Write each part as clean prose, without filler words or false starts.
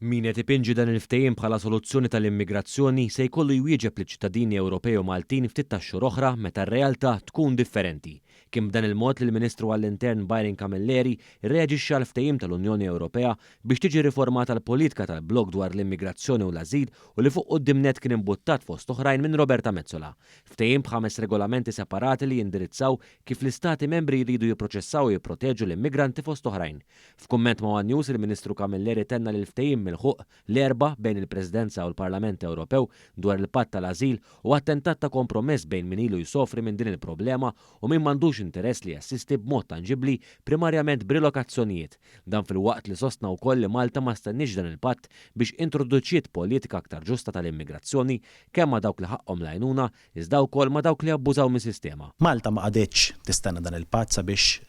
Min qed ipinġi dan il-ftehim bħala soluzzjoni tal-immigrazzjoni se jkollu jwieġeb liċ-ċittadini Ewropej u Maltin ftit tax-xhur oħra meta r-realtà tkun differenti. Kien b'dan il-mod li l-Ministru għall-Intern Byron Camilleri rreaġixxa għall-ftehim tal-Unjoni Ewropea biex tiġi riformata l-politika tal-blokk dwar l-immigrazzjoni u l-ażil u li fuq quddiem nett kien imbuttat fost oħrajn minn Roberta Metsola. Ftehim b'ħames regolamenti separati li jindirizzaw kif l-istati membri jridu jipproċessaw u jipproteġu l-immigranti fost oħrajn. F'kumment ma' one News, il-Ministru Camilleri tenna li l-ftehim milħuq l-Erbgħa bejn il-Presidenza u l-Parlament Ewropew dwar il-Patt tal-Ażil huwa attentat ta' kompromess bejn min ilu jsofri minn din il-problema u min m'għandux interess li jassisti b'mod tanġibbli primarjament b'rilokazzjonijiet. Dan filwaqt li sostna wkoll li Malta ma stennietx dan il-patt biex introduċiet politika aktar ġusta tal-immigrazzjoni kemm ma' dawk li ħaqqhom l-għajnuna iżda wkoll ma' dawk li abbużaw mis-sistema. Malta ma qagħditx tistenna dan il-patt sabiex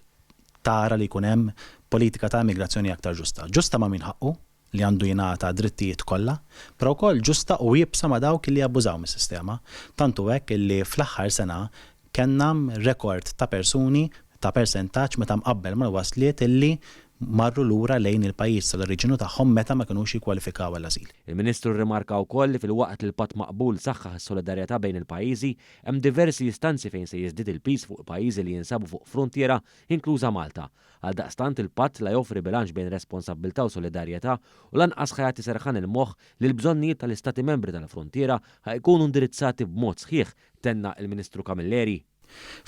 tara li jkun hemm politika ta' immigrazzjoni aktar ġusta. Ġusta ma' min ħaqqu, li għandu jingħata d-drittijiet kollha, però wkoll ġusta u iebsa ma' dawk li jabbużaw mis-sistema. Tant hu hekk illi fl-aħħar sena kellna rekord ta' persuni, ta' persentaġġ meta mqabbel mal-wasliet illi marru lura lejn il-pajjiż tal-oriġinu tagħhom meta ma kinux jikkwalifikaw għall-ażil. Il-Ministru rrimarka wkoll li filwaqt li l-patt maqbul saħħaħ is-solidarjetà bejn il-pajjiżi, hemm diversi istanzi fejn se jiżdied il-piż fuq pajjiżi li jinsabu fuq fruntiera, inkluża Malta. Għaldaqstant il-patt la joffri bilanċ bejn responsabbiltà u solidarjetà u lanqas ħa jagħti serħan il-moħħ li l-bżonnijiet tal-Istati Membri tal-fruntiera ħa jkunu indirizzati b'mod sħiħ, tenna il-Ministru Camilleri.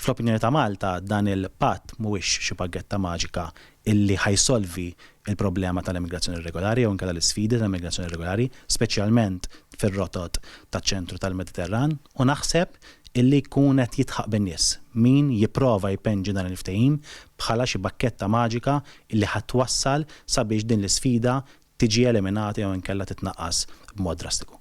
Fl-opinjoni ta' Malta, dan il-patt mhuwiex xi paggetta maġika illi ħa jsolvi l-problema tal-immigrazzjoni irregolari jew inkella l-isfidi tal-immigrazzjoni irregolari, speċjalment fir-rotot taċ-ċentru tal-Mediterran u naħseb illi jkun qed jidħaq bin-nies min jipprova jpenġi dan il-ftehim bħala xi bakketta maġika illi ħa twassal sabiex din l-isfida tiġi eliminata jew inkella titnaqqas b'mod drastiku.